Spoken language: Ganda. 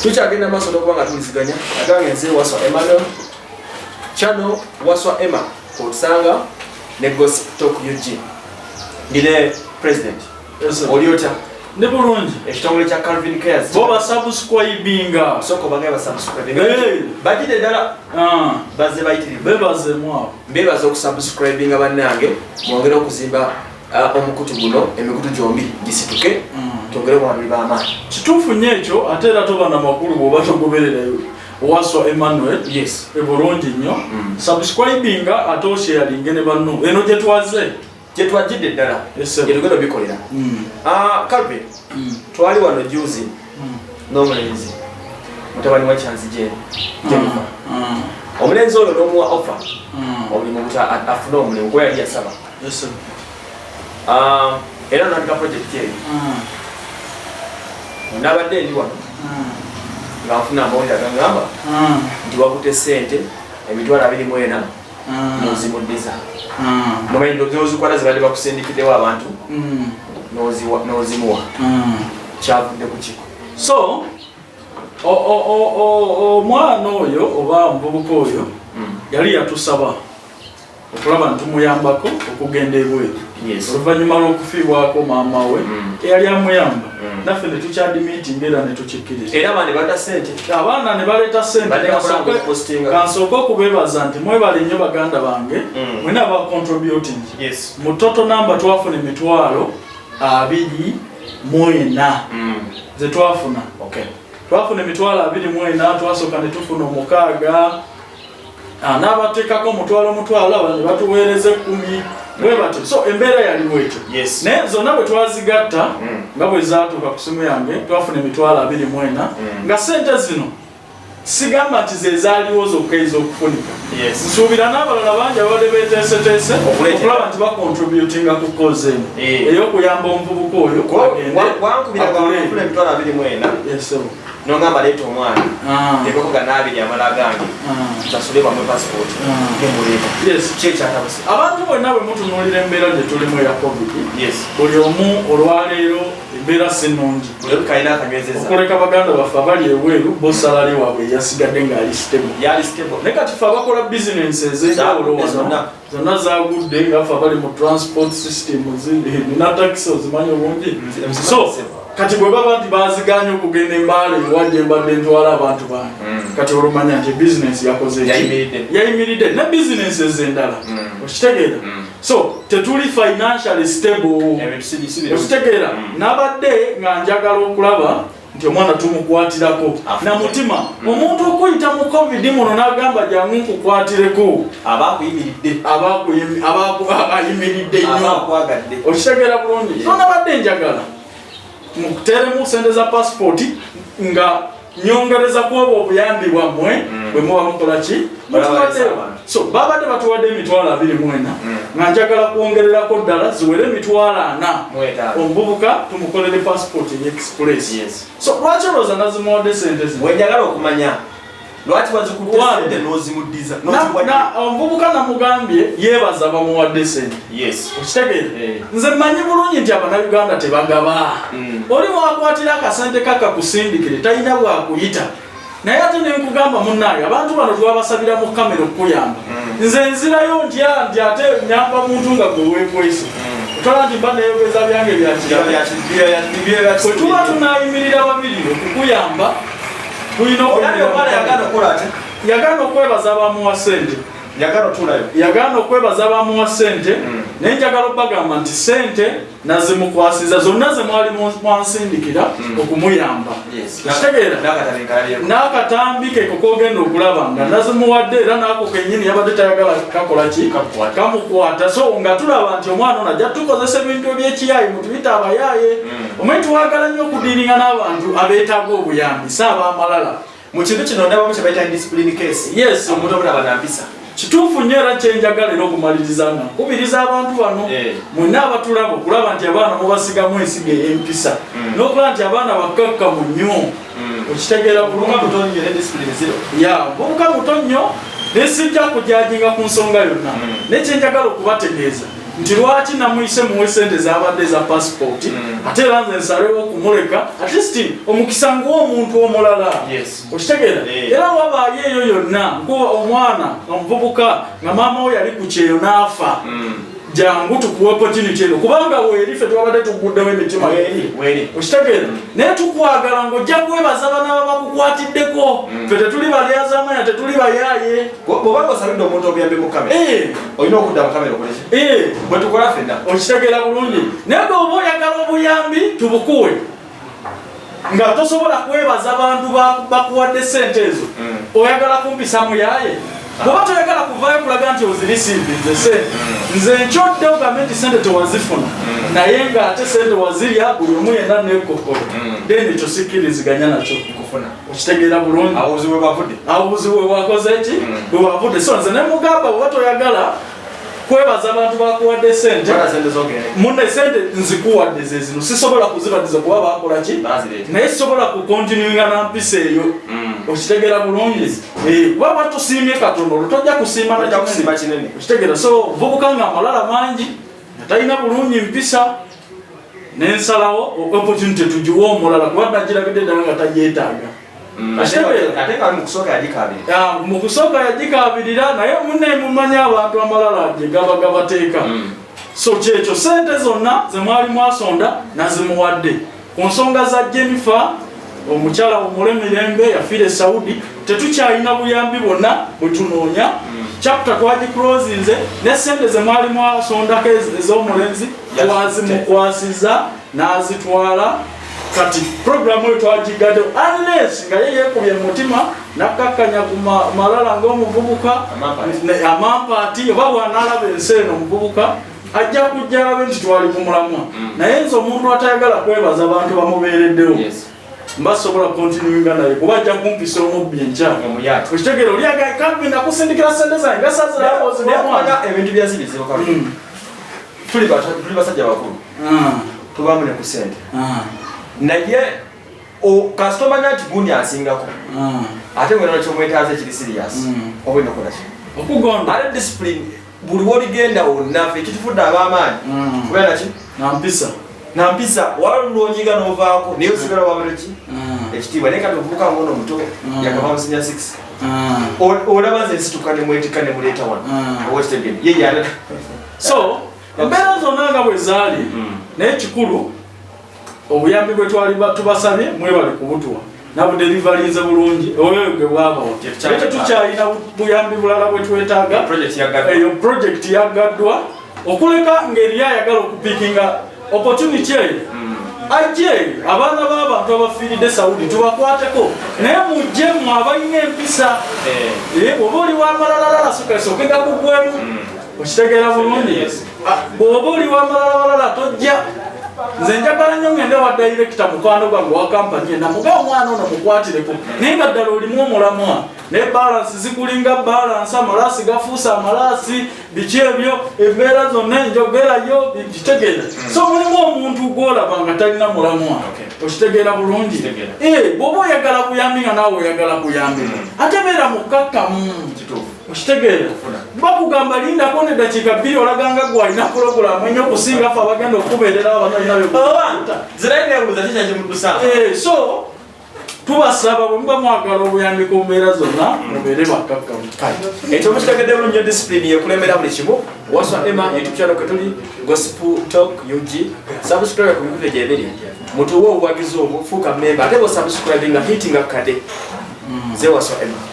Tukyagenda maaso n'okuba nga tuliziganya. Agange nze Waswa Emmanuel, channel Waswa Emma otusanga ne Gossip Talk UG. Ndine president. Oli otya? Ndi bulungi. Ekitongole kya Calvin Cares. Bo basubscribinga. Soko bangaye basubscribinga. Hey. Bajide ddala. Bazze bayitirivu. Bebaze mwabo. Mbebaza okusubscribinga bannange, mwongere okuzimba omukutu guno, emikutu gyombi gisituke, twongere obwambi b'amaanyi. Kituufu nnyo ekyo, ate era toba na makulu bw'oba togobererayo Waswa Emmanuel. Yes. Bulungi nnyo. Subscribinga ate osharinge ne banno. Eno gye twaze. Gye twajjidde ddala. Yes, sir. Gye tugenda obikolera. Calvin, twali wano juzi n'omulenzi mutabani wa Kyanzi Jane Jennifer. Omulenzi ono n'omuwa offer omulimu kuti afune omulimu kuba yali yasaba. Yes, sir. Era nandika project eyo. Nabadde ndi wano nga nfuna amawulire agangamba nti wakutte ssente 240,000 n'ozimuddiza. Nomanyi n'ozikwata zibadde bakusindikiddewo abantu n'ozimuwa. Kyavudde ku kiko? So omwana oyo oba omuvubuka oyo yali yatusaba okulaba nti tumuyambako okugenda ebweru oluvannyuma lw'okufiibwako maama we eyali amuyamba. Naffe ne tukyadmittinga era ne tukikkiriza. Era abaana ne baleeta ssente. Abaana ne baleeta ssente. Badde bakola postinga. Kansooke okubeebaza nti mwebale nnyo baganda bange mwena aba contributing. Mu total number twafuna 24,000 ze twafuna. Twafuna 24,000, twasooka ne tufuna 6, n'abateekako omutwalo omutwalo, abo ne batuweereza 10, bwe batyo. So embeera yali bwetyo. Naye zonna bwe twazigatta nga bwe zaatuuka ku simu yange, twafuna 24,000, nga ssente zino sigamba nti ze zaaliwo zokka ez'okufunika. Nsuubira n'abalala bangi ababadde beeteeseteese Okuleetera. okulaba nti bacontributinga ku cause eno ey'okuyamba omuvubuka oyo agende Wankubira akole. Nfuna 24,000 Yes, sir. nongamba leeta omwana tekoko ga 2 amala gange nsasule bamwe passport nemuleeta. Ki ekyatabuse? Abantu bonna bwe mutunuulira embeera gye tulimu eya COVID, buli omu olwaleero embeera si nnungi. Buli omu kalina akanywezeza. Okuleka baganda baffe abali ebweru, bo salary waabwe yasigadde ng'ali stable. Yali stable. Naye kati ffe abakola bizinensi ez'enjawulo Zagudde wano zonna. Zonna zagudde, nga ffe abali mu transport system, nina takisi ozimanyi obungi. So kati bwe baba nti baziganye okugenda embaala ewa gye mbadde ntwala abantu bange, kati olumanya nti bizinensi yakoze ki? Yayimiridde. Yayimiridde ne bizinensi ez'endala. Okitegeera? So tetuli financially stable. Ebintu si birungi. Okitegeera? Nabadde nga njagala okulaba nti omwana tumukwatirako Afune. na mutima. Omuntu okuyita mu COVID muno n'agamba jangu nkukwatireko, aba akuyimiridde. Aba ayimiridde Aba nnyo. akwagadde. Okitegeera bulungi? So nabadde njagala mukuteremu sente za passport nga nyongereza ku obwo obuyambi bwammwe bwe muba mukola ki. Balaba Mutuwaddeyo. abantu. So babadde batuwadde 24,000, nga njagala kwongererako ddala ziwere 4,000, 5. omuvubuka tumukolere passport ey'express. So lwaki olowooza nazimuwadde sente zino? Wenjagala okumanya lwaki wazikutte One. sente n'ozimuddiza Omuvubuka namugambye yeebaza bamuwadde sente. Okitegeera? Eh. Nze mmanyi bulungi nti Abannayuganda tebagaba. Oli wakwatira akasente kakakusindikire talina bwakuyita, naye ate nenkugamba munnange, abantu bano twabasabira mu kamera okukuyamba. Nze nzirayo ntya nti ate nyamba muntu nga gwe weekwese? Otola nti mba neyogeza byange byakirala. Bwe tuba tunayimirira babiri okukuyamba, tulina Olabye omwana yagaana okukola ate? Yagaana okwebaza abamuwa sente. Yagaana otuulayo. Yagaana okwebaza abamuwa sente. Naye njagala obbagamba nti sente nazimukwasiza zonna ze mwali mwansindikira okumuyamba. Okitegeera? N'akatambi nkalabyeku. N'akatambi ke kokogenda okulaba nga nazimuwadde, era n'ako kennyini yabadde tayagala kakola ki. Kamukwata. Kamukwata. So nga tulaba nti omwana ono ajja tukozesa ebintu ebyekiyaayi, mutuyite abayaaye. Omanyi twagala nnyo okudiiringa n'abantu abeetaaga obuyambi, si ab'amalala. Mu kintu kino ndabamu kye bayita indiscipline case. Omuntu obutaba na mpisa. Kituufu nnyo, era kyenjagala era okumaliriza nga nkubiriza abantu bano mwenna abatulaba okulaba nti abaana mubasigamu ensigo ey'empisa n'okulaba nti abaana bakkakkamu nnyo. Okitegeera Omuvubuka bulungi? muto nnyo ne discipline zero. Ya, muvubuka muto nnyo, ne sijja kujajinga ku nsonga yonna. Naye kyenjagala okubategeeza Nti lwaki namuyise muwe sente zabadde eza passport, ate era nze nsalewo okumuleka, at least omukisa nguwa omuntu omulala. Okitegeera? Eh. Era wabaayo eyo yonna nkuba omwana omuvubuka nga maama we yali ku kyeyo n'afa, jangu tukuwa opportunity eno, kubanga weeri ffe twabadde tuguddewo emitima. Weeri, weeri. Okitegeera? Naye tukwagala ng'ojja kwebaza bana bakukwatiddeko. Ffe tetuli balyazaamanya, tetuli bayaaye. Bw'obanga osabidde omuntu obuyambi mu kamera, olina okudda mu kamera okoleki bwe tukola ffenna. Okitegeera bulungi? Naye bw'oba oyagala obuyambi tubukuwe nga tosobola kwebaza bantu bakuwadde sente ezo, oyagala kumpisa muyaaye. Bw'oba toyagala kuvaayo kulaga nti ozirisiivinze sente, nze nkyodde ogambe nti sente tewazifuna, naye ng'ate sente wazirya, buli omu yenna nekkokolo, then ekyo sikkiriziganya nakyo. Nkufuna. Okitegeera bulungi? Awo obuzibu bwe bwavudde. Awo obuzibu bwe bwakoze ki? Bwe bwavudde. So nze ne mugamba, bw'oba toyagala kwebaza abantu bakuwadde sente, Twala sente zogende. Munne, sente nzikuwadde ze zino, sisobola kuzibaddiza kuba bakola ki? Bazireeta. Naye sisobola kukontinuinga na mpisa eyo. Okitegeera bulungi? Eh, kuba batusiimye katono, olwo tojja kusiima na Tojja kinene. kusiima kinene. Okitegeera? So vubuka nga amalala mangi, nga talina bulungi mpisa, nensalawo opportunity tugiwe omulala, kuba nagirabidde ddala nga tagyetaaga. Okitegeera? Ate nga mu kusooka yagikaabirira. Ah, mu kusooka yagikaabirira, naye munne mumanyi abantu amalala gye gaba gabateeka. So kyekyo, sente zonna ze mwali mwasonda nazimuwadde. Ku nsonga za Jennifer, omukyala omule mirembe yafiira e Saudi, tetukyalina buyambi bwonna bwe tunoonya. Chapter twagiclosinze, ne sente ze mwali mwasondako ez'omulenzi twazimukwasiza n'azitwala. Kati programu eyo twagigadde, unless nga ye yeekubye mu mutima nakkakkanya ku malala ng'omuvubuka. Amampaati. Amampaati, oba bw'anaalaba ensi eno omuvubuka ajja kujja alabe nti twali ku mulamwa. Naye nze omuntu atayagala kwebaza bantu bamubeereddewo, mba sobola kontinuinga naye, kuba ajja kumpisa omubbi enkya. Omuyaati. Okitegeera? Oli aga nakusindikira sente zange nga Naye sazirawozibaomwana. okumanya ebintu byensi bizibu kabi. Tuli basajja bakulu, tubaamu ne ku sente, naye kasita omanya nti gundi asingako, ate ngena kyomwetaaza ekiri serious, oba olina okukola ki? Okugonda. Ate discipline, buli woligenda wonna, ffe ekitufudde ab'amaanyi, kubeera naki? Nampisa. Nampisa. Walulonyiga n'ovaako, naye osigala wabere ki? Ekitiibwa. Naye kati ovubuka ngono omuto, yakava mu senior 6, olaba nze nsituka nemwetika nemuleeta wano. Oba okitegedde? Ye yana. So embeera zonna nga bwe zaali, naye kikulu obuyambi bwe twali tubasabye mwebale kubutuwa, nabuderivalinze bulungi oyo gwe bwabawa. Naye tetukyalina buyambi bulala bwe twetaaga. Project yaggaddwa. Eyo project yaggaddwa, okuleka ng'eriyo ayagala okupikinga opportunity eyo ajje. Abaana b'abantu abafiiridde Saudi tubakwateko, naye mujje mmwe abalina empisa. Eh, bw'oba oli wamalalalala, soke gakugwemu. Okitegeera bulungi? Yes. Ah, bw'oba oli wamalalalala tojja. Nze njagala nnyo ngende wa director mukwano gwange wa kampani ena, muga omwana ono mukwatireko, naye nga ddala olimu omulamwa, naye balance zikulinga balance, amalaasi gafuuse amalaasi, biki ebyo, embeera zonna enjogerayo kitegeera. So mulimu omuntu gwolaba nga talina mulamwa. Okitegeera bulungi? Kitegeera. Eh, bw'oba oyagala buyambi nga naawe oyagala kuyambibwa, ate beera mukkakkamu. Kituufu. Okitegeera? Bakugamba lindako neddakiika 2, olaganga gwe alina pulogulaamu ennyo okusinga ffe abagenda okubeerera abano olina. Oba zirayi nebuuza kikyakimudusa. Eh, so tubasaba bwe muba mwagala obuyambi ku mbeera zonna, mubeere bakkakkamu. Ekyo mukitegedde bulungi nnyo, discipline yekulembera buli kimu. Waswa Emma YouTube channel kwetuli, Gospel Talk UG. Subscribe ku mikutu gyebiri, mutuwe obuwagizi obwo, fuuka member, ate bwosubscribe nga hittinga kade. Nze Waswa Emma.